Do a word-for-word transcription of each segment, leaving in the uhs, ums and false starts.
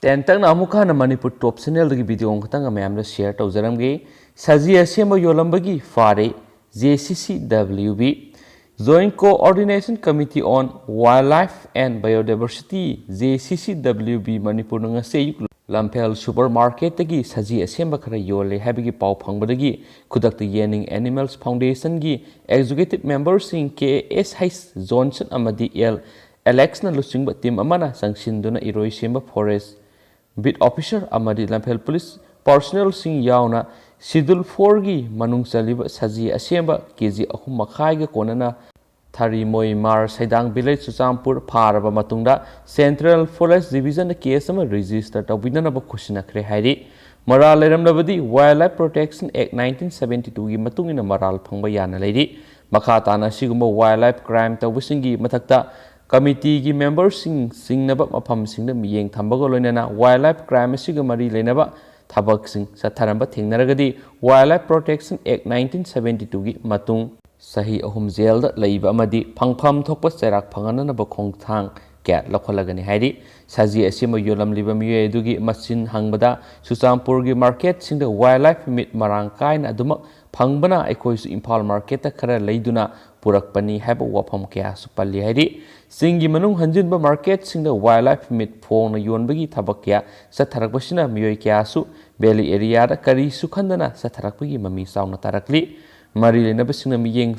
ꯇꯦꯟꯇꯛꯅ ꯑꯃꯨꯛ ꯍꯟꯅ ꯃꯅꯤꯄꯨꯔ ꯇꯣꯞ ꯆꯦꯅꯦꯜꯗꯒꯤ ꯚꯤꯗꯤꯑꯣ ꯑꯃꯈꯛꯇꯪ ꯃꯌꯥꯝꯗ ꯁꯤꯌꯔ ꯇꯧꯖꯔꯝꯒꯦ꯫ ꯁꯖꯤ ꯑꯁꯦꯝꯕ ꯌꯣꯜꯂꯝꯕꯒꯤ ꯐꯥꯔꯦ꯫ J C C W B, Joint Coordination Committee on Wildlife and Biodiversity, J C C W B ꯃꯅꯤꯄꯨꯔꯅ ꯉꯁꯤ ꯑꯌꯨꯛ ꯂꯝꯐꯦꯜ ꯁꯨꯄꯔ ꯃꯥꯔꯀꯦꯠꯇꯒꯤ ꯁꯖꯤ ꯑꯁꯦꯝꯕ ꯈꯔ ꯌꯣꯜꯂꯦ ꯍꯥꯏꯕꯒꯤ ꯄꯥꯎ ꯐꯪꯕꯗꯒꯤ ꯈꯨꯗꯛꯇ ꯌꯦꯅꯤꯡ ꯑꯦꯅꯤꯃꯦꯜꯁ ꯐꯥꯎꯟꯗꯦꯁꯟꯒꯤ ꯑꯦꯛꯖꯤꯀ꯭ꯌꯨꯇꯤꯚ ꯃꯦꯝꯕꯔꯁꯤꯡ K S H Johnson ꯑꯃꯗꯤ L Alex ꯅ ꯂꯨꯆꯤꯡꯕ ꯇꯤꯝ ꯑꯃꯅ ꯆꯪꯁꯤꯟꯗꯨꯅ ꯏꯔꯣꯏꯁꯦꯝꯕ ꯐꯣꯔꯦꯁ ꯕꯤꯠ ꯑꯣꯐꯤꯁꯥꯔ ꯑꯃꯗꯤ ꯂꯝꯐꯦꯜ ꯄꯨꯂꯤꯁ ꯄꯥꯔꯁꯣꯅꯦꯜꯁꯤꯡ ꯌꯥꯎꯅ ꯁꯤꯗꯨꯜ ꯐꯣꯔꯒꯤ ꯃꯅꯨꯡ ꯆꯜꯂꯤꯕ ꯁꯖꯤ ꯑꯁꯦꯝꯕ ꯀꯦ ꯖꯤ ꯑꯍꯨꯝ ꯃꯈꯥꯏꯒ ꯀꯣꯟꯅꯅ ꯊꯔꯤꯃꯣꯏ ꯃꯥꯔ ꯁꯩꯗꯥꯡ ꯚꯤꯂꯦꯖ ꯆꯨꯔꯆꯥꯟꯄꯨꯔ ꯐꯥꯔꯕ ꯃꯇꯨꯡꯗ ꯁꯦꯟꯇ꯭ꯔꯦꯜ ꯐꯣꯔꯦꯁ ꯗꯤꯕꯤꯖꯟꯗ ꯀꯦꯁ ꯑꯃ ꯔꯦꯖꯤꯁꯇꯔ ꯇꯧꯕꯤꯅꯅꯕ ꯈꯨꯠꯁꯤꯟꯅꯈ꯭ꯔꯦ ꯍꯥꯏꯔꯤ꯫ ꯃꯔꯥꯜ ꯂꯩꯔꯝꯂꯕꯗꯤ Wildlife Protection Act nineteen seventy two ꯒꯤ ꯃꯇꯨꯡ ꯏꯟꯅ ꯃꯔꯥꯜ ꯐꯪꯕ ꯌꯥꯅ ꯂꯩꯔꯤ꯫ ꯃꯈꯥ ꯇꯥꯅ ꯑꯁꯤꯒꯨꯝꯕ ꯋꯥꯏꯜ ꯂꯥꯏꯐ ꯀ꯭ꯔꯥꯏꯝ ꯇꯧꯕꯁꯤꯡꯒꯤ ꯃꯊꯛꯇ ꯀꯃꯤꯇꯤꯒꯤ ꯃꯦꯝꯕꯔꯁꯤꯡ ꯆꯤꯡꯅꯕ ꯃꯐꯝꯁꯤꯡꯗ ꯃꯤꯠꯌꯦꯡ ꯊꯝꯕꯒ ꯂꯣꯏꯅꯅ ꯋꯥꯏꯜ ꯂꯥꯏꯐ ꯀ꯭ꯔꯥꯏꯝ ꯑꯁꯤꯒ ꯃꯔꯤ ꯂꯩꯅꯕ ꯊꯕꯛꯁꯤꯡ ꯆꯠꯊꯔꯝꯕ ꯊꯦꯡꯅꯔꯒꯗꯤ Wildlife Protection Act nineteen seventy two ꯒꯤ ꯃꯇꯨꯡ ꯆꯍꯤ ꯑꯍꯨꯝ ꯖꯦꯜꯗ ꯂꯩꯕ ꯑꯃꯗꯤ ꯐꯪꯐꯝ ꯊꯣꯛꯄ ꯆꯩꯔꯥꯛ ꯐꯪꯍꯟꯅꯅꯕ ꯈꯣꯡꯊꯥꯡ ꯀꯌꯥ ꯂꯧꯈꯠꯂꯒꯅꯤ ꯍꯥꯏꯔꯤ꯫ ꯁꯖꯤ ꯑꯁꯦꯝꯕ ꯌꯣꯜꯂꯝꯂꯤꯕ ꯃꯤꯑꯣꯏ ꯑꯗꯨꯒꯤ ꯃꯆꯤꯟ ꯍꯪꯕꯗ ꯆꯨꯔꯆꯥꯟꯄꯨꯔꯒꯤ ꯃꯥꯔꯀꯦꯠꯁꯤꯡꯗ ꯋꯥꯏꯜ ꯂꯥꯏꯐ ꯃꯤꯠ ꯃꯔꯥꯡ ꯀꯥꯏꯅ ꯑꯗꯨꯃꯛ ꯐꯪꯕꯅ ꯑꯩꯈꯣꯏꯁꯨ ꯏꯝꯐꯥꯜ ꯃꯥꯔꯀꯦꯠꯇ ꯈꯔ ꯂꯩꯗꯨꯅ ꯄꯨꯔꯛꯄꯅꯤ ꯍꯥꯏꯕ ꯋꯥꯐꯝ ꯀꯌꯥꯁꯨ ꯄꯜꯂꯤ ꯍꯥꯏꯔꯤ꯫ ꯆꯤꯡꯒꯤ ꯃꯅꯨꯡ ꯍꯟꯖꯤꯟꯕ ꯃꯥꯔꯀꯦꯠꯁꯤꯡꯗ ꯋꯥꯏꯜ ꯂꯥꯏꯐ ꯃꯤꯠ ꯐꯣꯡꯅ ꯌꯣꯟꯕꯒꯤ ꯊꯕꯛ ꯀꯌꯥ ꯆꯠꯊꯔꯛꯄꯁꯤꯅ ꯃꯤꯑꯣꯏ ꯀꯌꯥꯁꯨ ꯚꯦꯂꯤ ꯑꯦꯔꯤꯌꯥꯗ ꯀꯔꯤꯁꯨ ꯈꯟꯗꯅ ꯆꯠꯊꯔꯛꯄꯒꯤ ꯃꯃꯤ ꯆꯥꯎꯅ ꯇꯥꯔꯛꯂꯤ꯫ ꯃꯔꯤ ꯂꯩꯅꯕꯁꯤꯡꯅ ꯃꯤꯠꯌꯦꯡ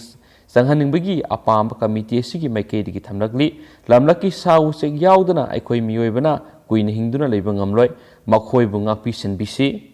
ꯆꯪꯍꯟꯅꯤꯡꯕꯒꯤ ꯑꯄꯥꯝꯕ ꯀꯃꯤꯇꯤ ꯑꯁꯤꯒꯤ ꯃꯥꯏꯀꯩꯗꯒꯤ ꯊꯝꯂꯛꯂꯤ꯫ ꯂꯝꯂꯛꯀꯤ ꯁꯥ ꯎꯆꯦꯛ ꯌꯥꯎꯗꯅ ꯑꯩꯈꯣꯏ ꯃꯤꯑꯣꯏꯕꯅ ꯀꯨꯏꯅ ꯍꯤꯡꯗꯨꯅ ꯂꯩꯕ ꯉꯝꯂꯣꯏ꯫ ꯃꯈꯣꯏꯕꯨ ꯉꯥꯛꯄꯤ ꯁꯦꯟꯕꯤꯁꯤ꯫